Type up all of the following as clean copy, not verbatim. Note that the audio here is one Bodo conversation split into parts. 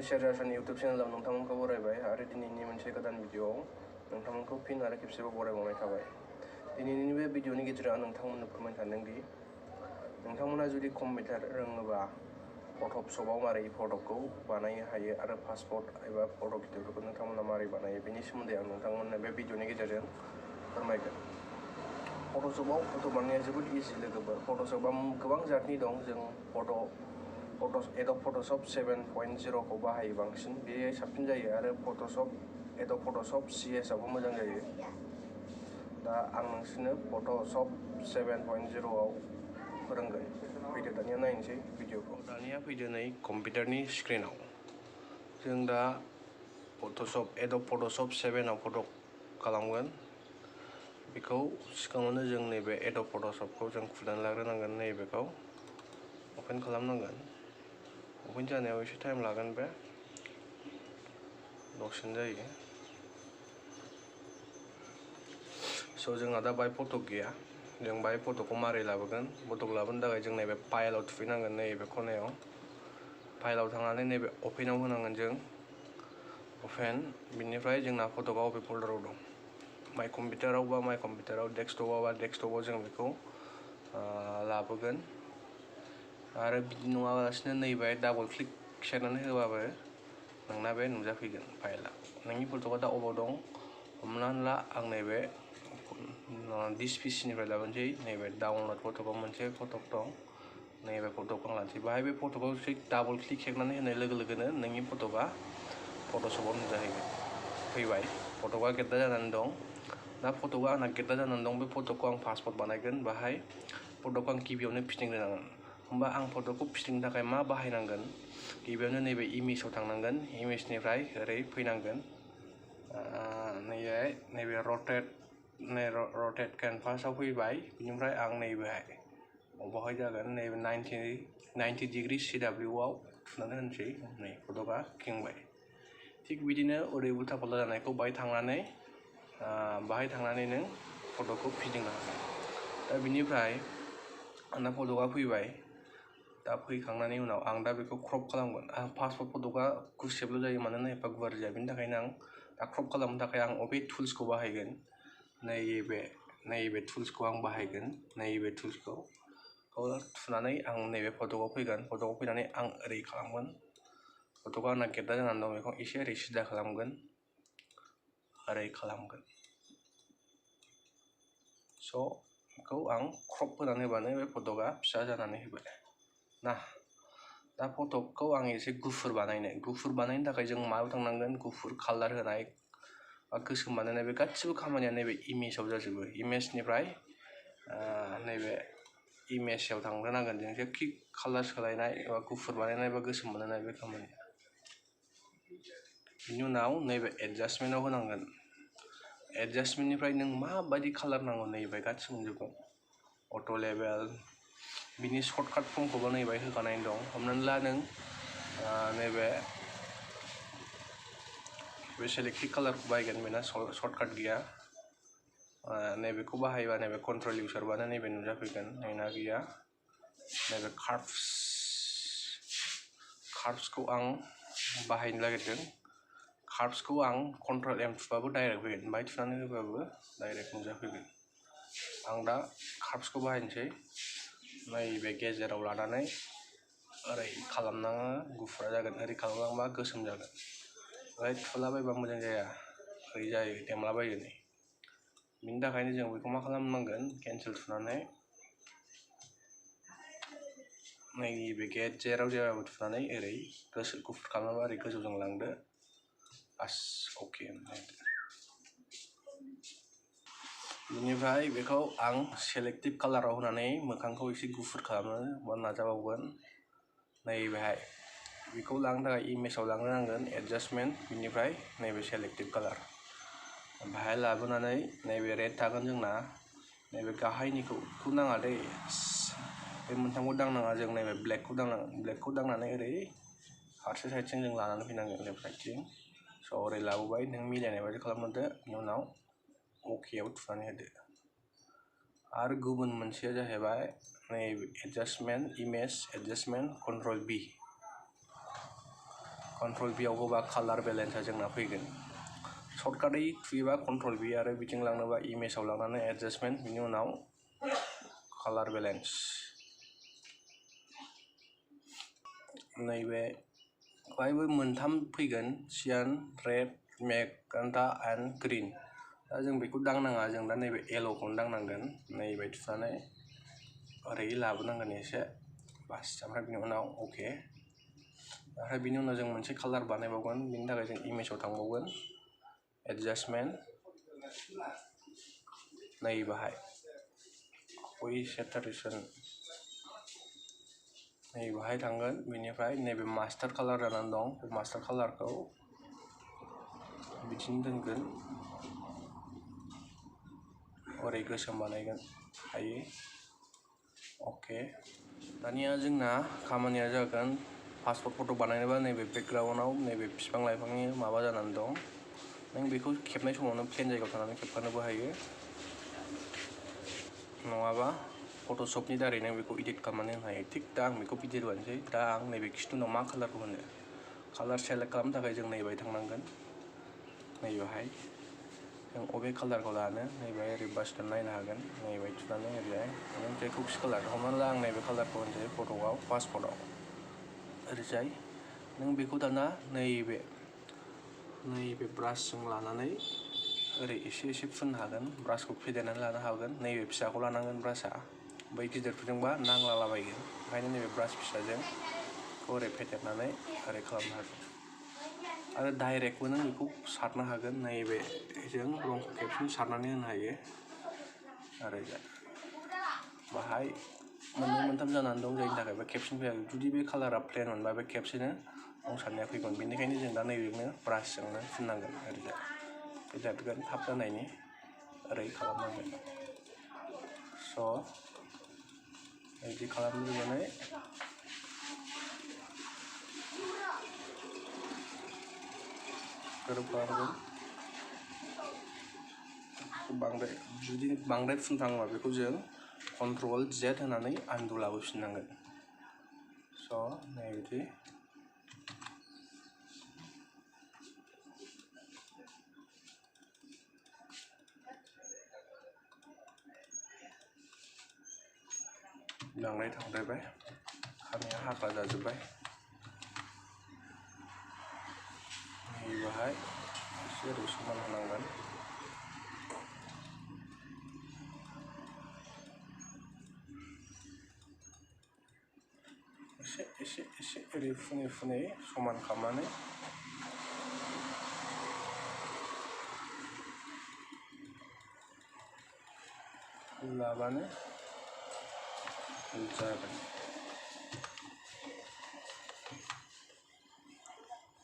शेरजासनि YouTube चेनेलाव नोंथांमोनखौ बरायबाय आरो दिनैनि मोनसे गोदान भिडिअआव नोंथांमोनखौ फिन आरो खेबसेबाव बरायबावनाय थाबाय। दिनैनि बे भिडिअनि गेजेराव नोंथांमोननो फोरमायनो सानदोंदि नोंथांमोना जुदि कम्पिउटार रोङोबा फट'शपआव मारै फट'खौ बानायनो हायो आरो पासपर्ट एबा फट' भिडिअफोरखौ नोंथांमोना मारै बानायो बेनि सोमोन्दै आं नोंथांमोननो बे भिडिअनि गेजेरजों फोरमायगोन। फट'शपआव फट' बानायनाया जोबोद इजि लोगोफोर। फट'शपआ गोबां जातनि दं। जों एडब फट'शप 7.0 खौ बाहायो बांसिन, बेयो साबसिन जायो आरो एडब फट'शप CS आवबो मोजां जायो। दा आं नोंसोरनो फट'शप 7.0 आव फोरोंगोन। फैदो दानिया नायनोसै भिडिअखौ। दानिया फैदो नै कम्पिउटारनि स्क्रिनाव। जों दा एडब फट'शप 7 आव फट' खालामगोन। बेखौ सिगाङावनो जों नैबे एडब फट'शपखौ जों खुलिनानै लाग्रोनांगोन। नैबेखौ अपेन खालामनांगोन। अपेन जानायाव एसे टाइम लागोन, बे दसेनो जायो। जोंहा दा बाहाय फट' गैया। जों बाहाय फट'खौ मारै लाबोगोन? फट'खौ लाबोनो थाखाय जों नैबे फाइलाव थुफैनांगोन। नैबे खनायाव फाइलाव थांनानै नैबे अपेनाव होनांगोन जों अपेन। बिनिफ्राय जोंना फट'आ अबे फल्डाराव दं? माइ कम्पिउटाराव, डेस्कटपआव जों बेखौ लाबोगोन। आरो बिदि नङालासिनो नैबे डाबल क्लिक सेरनानै होबाबो नोंना बे नुजाफैगोन फाइलआ। नोंनि फट'आ दा अबाव दं? हमनानै ला आं नैबे दिस पिसिनिफ्राय लाबोनोसै। नैबे डाउनलड फट'आव मोनसे फट' दं। नैबे फट'खौ आं लानोसै। बाहाय बे फट'खौ डाबल क्लिक खेबनानै होनाय लोगो लोगोनो नोंनि फट'आ फट'शपआव नुजाहैगोन। फैबाय, फट'आ गेटदा जानानै दं। दा फट'आ आंना गेटदा जानानै दं। बे फट'खौ आं पासपर्ट बानायगोन। बाहाय फट'खौ आं गिबियावनो फिदिंग्रोनांगोन। होमबा आं फट'खौ फिदिंनो थाखाय मा बाहायनांगोन? गिबियावनो नैबे इमेजाव थांनांगोन। इमेजनिफ्राय ओरै फैनांगोन। नैबे रटेट केनभासाव फैबाय। बिनिफ्राय आं नैबेहाय अबावहाय जागोन? नैबे 90 डिग्रि CW आव थुनानै होनोसै। नै फट'आ खेंबाय। थिग बिदिनो ओरै उल्था फाल्था जानायखौ बाहाय थांनानै नों फट'खौ फिदिंनो हागोन। दा बिनिफ्राय आंना फट'आ फैबाय। दा फैखांनायनि उनाव आं दा बेखौ क्रप खालामगोन। आं पासपर्ट फट'आ गुसेबल' जायो, मानोना एफा गुवार जाया। बेनि थाखायनो आं दा क्रप खालामनो थाखाय आं अबे टुल्सखौ बाहायगोन? नैबे टुल्सखौ आं बाहायगोन। नैबे टुल्सखौ थुनानै आं नैबे फट'आव फैगोन। फट'आव फैनानै आं ओरै खालामगोन। फट'आ आंना गेटदा जानानै दं। बेखौ एसे ओरै सिदा खालामगोन। ओरै खालामगोन। बेखौ आं क्रप होनानै होबानो बे फट'आ फिसा जानानै होबाय ना। दा फट'खौ आं एसे गुफुर बानायनो थाखाय जों मायाव थांनांगोन? गुफुर कालार होनाय बा गोसोम बानायनाय, बे गासिबो खामानिया नैबे इमेजाव जाजोबो। इमेजनिफ्राय नैबे इमेजाव थांग्रोनांगोन जों। जेखि कालार सोलायनाय बा गुफुर बानायनाय बा गोसोम बानायनाय बे खामानिया। बिनि उनाव नैबे एडजास्टमेन्टआव होनांगोन। एडजास्टमेन्टनिफ्राय नों माबायदि कालार नांगौ नैबे गासिबो मोनजोबगोन। अट' लेभेल, बिनि सर्टकाट फर्मखौबो नैबे होखानाय दं। हमनानै ला नों नैबे सेलेक्टेड कालारखौ बाहायगोन, बेना सर्टकाट गैया। नैबेखौ बाहायबा नैबे कन्ट्रल इउजारबानो नैबे नुजाफैगोन। नैना गैया। नैबे कार्भ्सखौ आं बाहायनो नागिरदों। कार्भ्सखौ आं कन्ट्रल M थुबाबो डाइरेक्ट फैगोन। बाहाय थुनानै होबाबो डाइरेक्ट नुजाफैगोन। आं दा कार्भ्सखौ बाहायनोसै। नैबे गेजेराव लानानै ओरै खालामनाङा गुफुरा जागोन, ओरै खालामलांबा गोसोम जागोन। ओमफ्राय थुलाबायबा मोजां जाया, ओरै जायो, देमलाबायो नै। बिनि थाखायनो जों बेखौ मा खालामनांगोन? केन्सेल थुनानै नैबे जेराव जेराव थुनानै ओरै गुफुर खालामोबा ओरै गोजौजों लांदो। बास अके। बिनिफ्राय बेखौ आं सेलेक्टिभ कालाराव होनानै मोखांखौ एसे गुफुर खालामनो नाजाबावगोन। नैबेहाय बेखौ लांनो थाखाय इमेजाव लांग्रोनांगोन, एडजास्टमेन्ट, बिनिफ्राय नैबे सेलेक्टिभ कालार। बाहाय लाबोनानै नैबे रेड थागोन जोंना। नैबे गाहायनिखौ नाङा दै, बे मोनथामखौ दांनाङा जों। नैबे ब्लेकखौ दांनांगोन। ब्लेकखौ दांनानै ओरै फारसे साइडथिं जों लानानै फैनांगोन, लेफ्ट साइडथिं। ओरै लाबोबाय, नों मिलायनाय बायदि खालामदो। बिनि उनाव अकेआव थुनानै होदो। आरो गुबुन मोनसेया जाहैबाय नैबे adjustment, image adjustment, control control B आव होबा कालार बेलेन्सआ जोंना फैगोन सर्टकाटै थुयोबा कंट्रोल B आरो बिथिं लांनोबा इमेजाव लांनानै एडजास्टमेन्ट बिनि उनाव कालार बेलेन्स नैबे बाहायबो मोनथाम फैगोन सियान रेड मेजेन्टा एन्ड ग्रीन दा जों बेखौ दांनाङा जों दा नैबे येल'खौनो दांनांगोन नैबे थुनानै ओरै लाबोनांगोन एसे बास ओमफ्राय बिनि उनाव अके ओमफ्राय बिनि उनाव जों मोनसे कालार बानायबावगोन बिनि थाखाय जों इमेजाव थांबावगोन एडजास्टमेन्ट नै बाहाय बै सेटारेसन नै बाहाय थांगोन बेनिफ्राय नैबे मास्टार कालार जानानै दं बे मास्टार कालारखौ बिदिनो दोनगोन ओरै गोसोम बानायगोन हायो अके दानिया जोंना खामानिया जागोन पासपर्ट फट' बानायनोबा नैबे बेकग्राउन्डआव नैबे बिफां लाइफांनि माबा जानानै दं नों बेखौ खेबनाय समावनो प्लेन जायगायाव थानानै खेबखानोबो हायो नङाबा फट'शपनि दारै नों बेखौ एडिट खालामनानै होनो हायो थिग दा आं बेखौ भिडिअ बानायनोसै दा आं नैबे खिथुनाव मा कालारखौ होनो कालार सेलेक्ट खालामनो थाखाय जों नैबेहाय थांनांगोन नैबेहाय जों अबे कालारखौ लानो नैबेहाय ओरै बासिनानै नायनो हागोन नैबेहाय थुनानै ओरैहाय नों जेखौ कालार हमनानै ला आं नैबे कालारखौ होनसै फट'आव पासपर्टआव ओरैजाय नों बेखौ दाना नैबे ब्रासजों लानानै ओरै एसे एसे फुननो हागोन ब्रासखौ फेदेरनानै लानो हागोन नैबे फिसाखौ लानांगोन ब्रासआ बै गिदिरफोरजोंबा नांलालाबायगोन ओंखायनो नैबे ब्रास फिसाजों ओरै फेदेरनानै ओरै खालामनो हागोन आरो डाइरेक्टबो नों बेखौ सारनो हागोन नैबेजों रंखौ खेबसेनो सारनानै होनो हायो ओरैजाय बाहाय मोननै मोनथाम जानानै दं जायनि थाखाय बे खेबसेनो फैयाखै जुदि बे कालारा प्लेन मोनबा बे खेबसेनो रं सारनाया फैगोन बेनिखायनो जों दा नैबेनो ब्रासजोंनो फुननांगोन ओरैजाय फेदेरगोन थाब जानायनि ओरै खालामनांगोन स' बिदि खालामजोबनानै गोरोब खालामगोन जुदि बांद्राय फुनफ्लाङोबा बेखौ जों कन्ट्रल Z होनानै आनदु लाबोफिननांगोन स' नैबिदि बांद्राय थांद्रायबाय खानाया हाग्रा जाजोब्बाय नैबाहाय एसे ओरै समान होनांगोन एसे ओरै फुनै फुनै समान खालामनानै लाबानो जागोन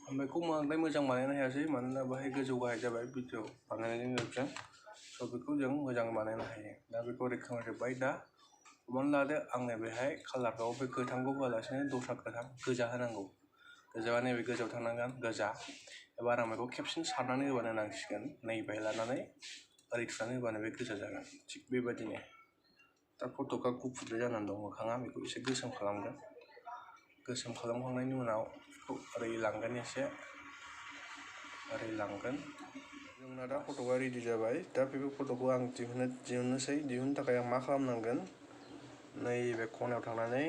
आं बेखौ बांद्राय मोजां बानायनो हायासै मानोना बाहाय गोजौ गाहाय जाबाय भिडिअ बानायनायनि गेजेरजों स' बेखौ जों मोजां बानायनो हायो दा बेखौ ओरै खालामजोब्बाय दा हमनानै लादो आंनो बेहाय कालारखौ बे गोथांखौ होआलासिनो दस्रा गोजा होनांगौ गोजाबा नैबे गोजायाव थांनांगोन गोजा एबार आं बेखौ खेबसेनो सारनानै होबानो नांसिगोन नैबेहाय लानानै ओरै थुनानै होबानो बे गोजा जागोन थिग बेबायदिनो दा फट'आ गुफुरबो जानानै दं मोखाङा बेखौ एसे गोसोम खालामगोन गोसोम खालामखांनायनि उनाव बेखौ ओरै लांगोन एसे ओरै लांगोन जोंना दा फट'आ रेडि जाबाय दा बे फट'खौ आं दिहुननो थाखाय आं मा खालामनांगोन नैबे खनायाव थांनानै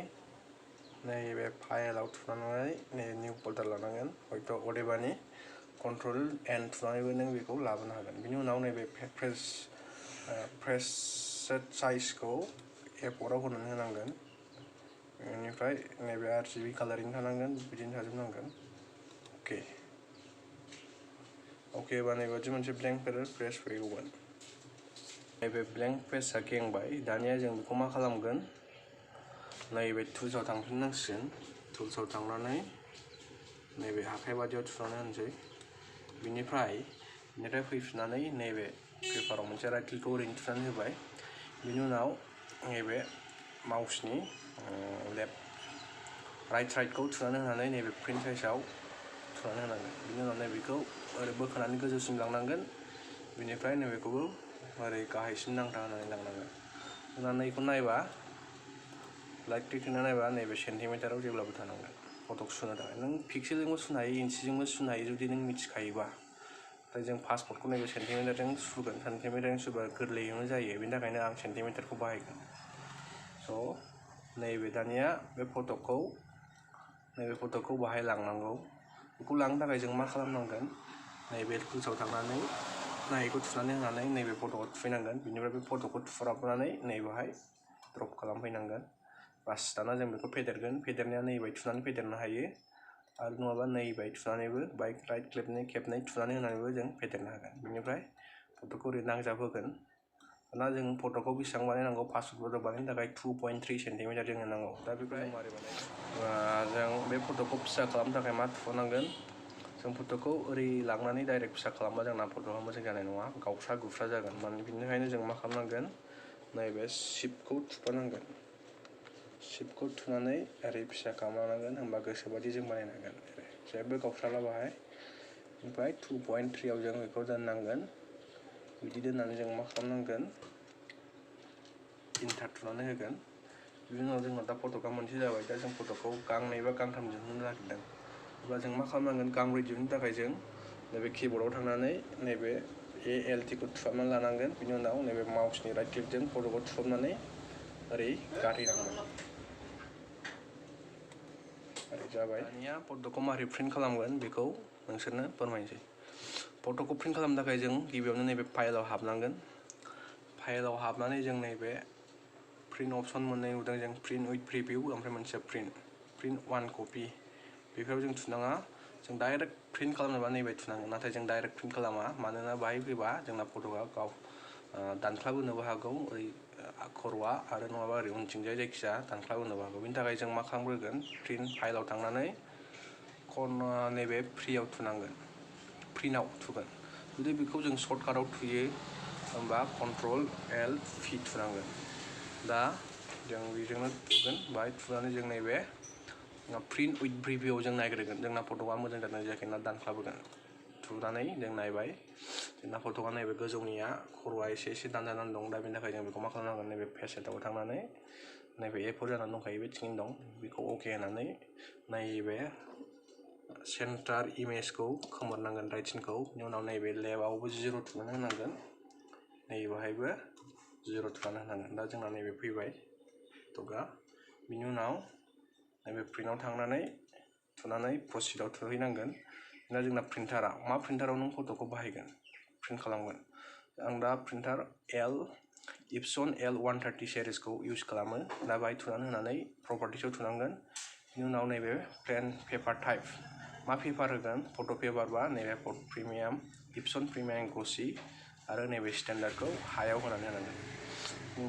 नैबे फाइलाव थुनानै नैबे निउ फल्डार लानांगोन हयथ' अदेबानि कन्ट्रल N थुनानैबो नों बेखौ लाबोनो हागोन बिनि उनाव नैबे प्रेसेट साइजखौ A4आव होनानै होनांगोन बेनिफ्राय नैबे RGB कालारिं थानांगोन बिदिनो थाजोबनांगोन अके बानायबादि मोनसे ब्लेंक पेज फैगौमोन नैबे ब्लेंक पेजआ गेंबाय दानिया जों बेखौ मा खालामगोन नैबे टुल्सआव थांफिननांसिगोन टुल्सआव थांनानै नैबे आखाइ बादियाव थुनानै होनोसै बिनिफ्राय फैफिननानै नैबे पेपाराव मोनसे राइट क्लिकखौ ओरैनो थुनानै होबाय बिनि उनाव नैबे माउसनि राइट साइडखौ थुनानै होनानै नैबे प्रिन्ट साइजआव थुनानै होनांगोन बिनि उनाव नैबेखौ ओरै बोखानानै गोजौसिम लांनांगोन बिनिफ्राय नैबेखौबो ओरै गाहायसिम नांथा होनानै लांनांगोन जोंना नैखौ नायबा लाइट क्लिक होना नायबा नैबे सेन्टिमिटाराव जेब्लाबो थानांगोन फटक सुनो थाखाय नों पिक्सेलजोंबो सुनो हायो, इन्सिजोंबो सुनो हायो जुदि नों मिथिखायोबा। ओमफ्राय जों पासपर्टखौ नैबे सेन्टिमिटारजों सुगोन, सेन्टिमिटारजों सुबा गोरलैयैनो जायो, बेनि थाखायनो आं सेन्टिमिटारखौ बाहायगोन। स' नैबे दानिया बे फटकखौ बाहाय लांनांगौ। बेखौ लांनो थाखाय जों मा खालामनांगोन, नैबे टुल्सआव थांनानै नायखौ थुनानै होनानै नैबे फटकआव थुफैनांगोन। बिनिफ्राय बे फटकखौ थुफ्राबनानै नैबेहाय ड्रप खालामफैनांगोन। बास दाना जों बेखौ फेदेरगोन। फेदेरनाया नैबाय थुनानै फेदेरनो हायो आरो नङाबा नैबाय थुनानैबो बाइक राइट खेबनै थुनानै होनानैबो जों फेदेरनो हागोन। बिनिफ्राय फटकखौ ओरै नांजाबहोगोन। दाना जों फटकखौ बेसेबां बानायनांगौ, पासपर्ट फटक बानायनो थाखाय 2.3 सेन्टिमिटार जोंनो नांगौ। दा बेनिफ्राय जों बे फटकखौ फिसा खालामनो थाखाय मा थुफानांगोन, जों फटकखौ ओरै लांनानै डाइरेक्ट फिसा खालामबा जोंना फटकआ मोजां जानाय नङा, गावस्रा गुफ्रा जागोन। बेनिखायनो जों मा खालामनांगोन, नैबे शिफ्टखौ थुफानांगोन। शिफ्टखौ थुनानै ओरै फिसा खालामनांगोन, होमबा गोसोबादि जों बानायनो हागोन। जेबो गावस्राला बाहाय। ओमफ्राय 2.3 आव जों बेखौ दोननांगोन। बिदि दोननानै जों मा खालामनांगोन, इन्टार थुनानै होगोन। बिनि उनाव जोंना दा फटकआ मोनसे जाबाय। दा जों फटकखौ गांनै बा गांथाम दिहुननो नागिरदों। अब्ला जों मा खालामनांगोन, गांब्रै दिहुननो थाखाय जों नैबे किबर्डआव थांनानै नैबे ALT खौ थुफाबनानै लानांगोन। बिनि उनाव नैबे माउसनि राइट क्लिकजों फटकखौ थुफाबनानै ओरै गारहैनांगोन। ओरै जाबाय। दानिया फटकखौ माबोरै प्रिन्ट खालामगोन बेखौ नोंसोरनो फोरमायनोसै। फटकखौ प्रिन्ट खालामनो थाखाय जों गिबियावनो नैबे फाइलाव हाबनांगोन। फाइलाव हाबनानै जों नैबे प्रिन्ट अपसन मोननाय नुदों जों, प्रिन्ट उइथ प्रिभिउ, ओमफ्राय मोनसेया प्रिन्ट वान कपि। बेफोराव जों थुनाङा, जों डाइरेक्ट प्रिन्ट खालामनोबा नैबे थुनांगोन। नाथाय जों डाइरेक्ट प्रिन्ट खालामा, मानोना बाहाय फैबा जोंना फटकआ गाव दानख्लाबोनोबो हागौ, ओरै खर'आ, आरो नङाबा ओरै उनथिंजाय जायखिजाया दानख्लाबोनोबो हागौ। बेनि थाखाय जों मा खालामग्रोगोन, प्रिन्ट फाइलाव थांनानै नैबे फ्रियाव थुनांगोन, प्रिन्टआव थुगोन। जुदि बेखौ जों सर्टकाटआव थुयो होमबा Ctrl+L+P थुनांगोन। दा जों बेजोंनो थुगोन। बाहाय थुनानै जों नैबे प्रिन्ट उइथ प्रिभिउआव जों नायग्रोगोन, जोंना फटकआ मोजां जादों जायाखै ना दानख्लाबोगोन। थुनानै जों नायबाय, जोंना फटकआ नैबे गोजौनिया खर'आ एसे दानजानानै दं। दा बेनि थाखाय जों बेखौ मा खालामनांगोन, नैबे फेसेटआव थांनानै नैबे A4 जानानै दंखायो, बे थिगैनो दं। बेखौ अके होनानै नैबे सेन्टार इमेजखौ खोमोरनांगोन, राइट सिनखौ। बिनि उनाव नैबे लेफ्टआवबो 0 थुनानै होनांगोन, नैबेहायबो 0 थुनानै होनांगोन। दा जोंना नैबे फैबाय फटकआ। बिनि उनाव नैबे प्रिन्टआव थांनानै थुनानै प्रसिडआव थुहैनांगोन। दा जोंना प्रिन्टारा मा प्रिन्टाराव नों फटकखौ बाहायगोन, प्रिन्ट खालामगोन। आं दा प्रिन्टार इप्सन L130 सिरिसखौ इउज खालामो। दा बाहाय थुनानै होनानै प्रपार्टिसआव थुनांगोन। बिनि उनाव नैबे प्लेन पेपार टाइप, मा पेपार होगोन, फट' पेपार बा नैबे प्रिमियाम, इप्सन प्रिमियाम गसि, आरो नैबे स्टेन्डार्डखौ हायाव होनानै होनांगोन।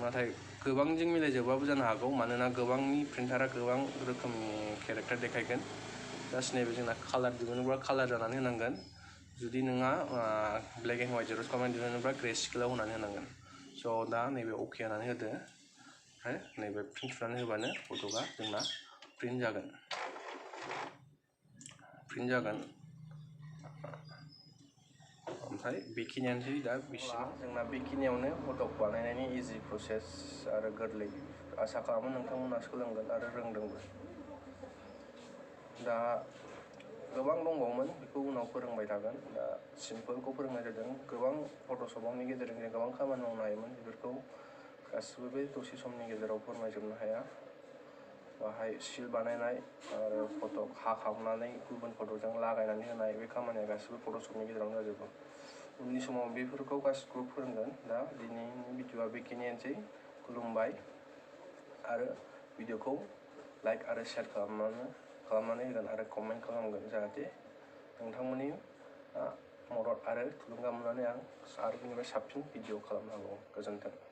नाथाय गोबांजों मिलायजोबाबो जानो हागौ, मानोना गोबांनि प्रिन्टारा गोबां रोखोमनि केरेक्टार देखायगोन। जास्ट नैबे जोंना कालार दिहुनोब्ला कालार जानानै होनांगोन। जुदि नोंहा ब्लेक एन्ड व्हाइट जेरक्स खालामनानै दिहुनोब्ला ग्रे स्केलाव होनानै होनांगोन। स' दा नैबे अके होनानै होदो। ओमफ्राय नैबे प्रिन्ट थुनानै होबानो फटकआ जोंना प्रिन्ट जागोन। ओमफ्राय बेखिनियानोसै दा बिसिम। जोंना बेखिनियावनो फटक बानायनायनि इजि प्रसेस आरो गोरलै। आसा खालामो नोंथांमोना सोलोंगोन आरो रोंदोंबो। दा गोबां दंबावोमोन, बेखौ उनाव फोरोंबाय थागोन। दा सिम्पोलखौ फोरोंनाय जादों। गोबां फट'शपनि गेजेरजों जों गोबां खामानि मावनो हायोमोन, बेफोरखौ गासिबो बे दसे समनि गेजेराव फोरमायजोबनो हाया। बाहाय सिल बानायनाय आरो फटक हाखावनानै गुबुन फट'जों लागायनानै होनाय, बे खामानिया गासिबो फट'शपनि गेजेरावनो जाजोबो। उननि समाव बेफोरखौ गासिखौबो फोरोंगोन। दा दिनैनि भिडिअ'आ बेखिनियानोसै। खुलुमबाय, आरो भिडिअ'खौ लाइक आरो शेयार खालामनानै होगोन आरो कमेन्ट खालामगोन, जाहाथे नोंथांमोननि मदद आरो थुलुंगा मोननानै आं आरो बेनिफ्राय साबसिन भिडिअ खालामनो हाबावो। गोजोन्थों।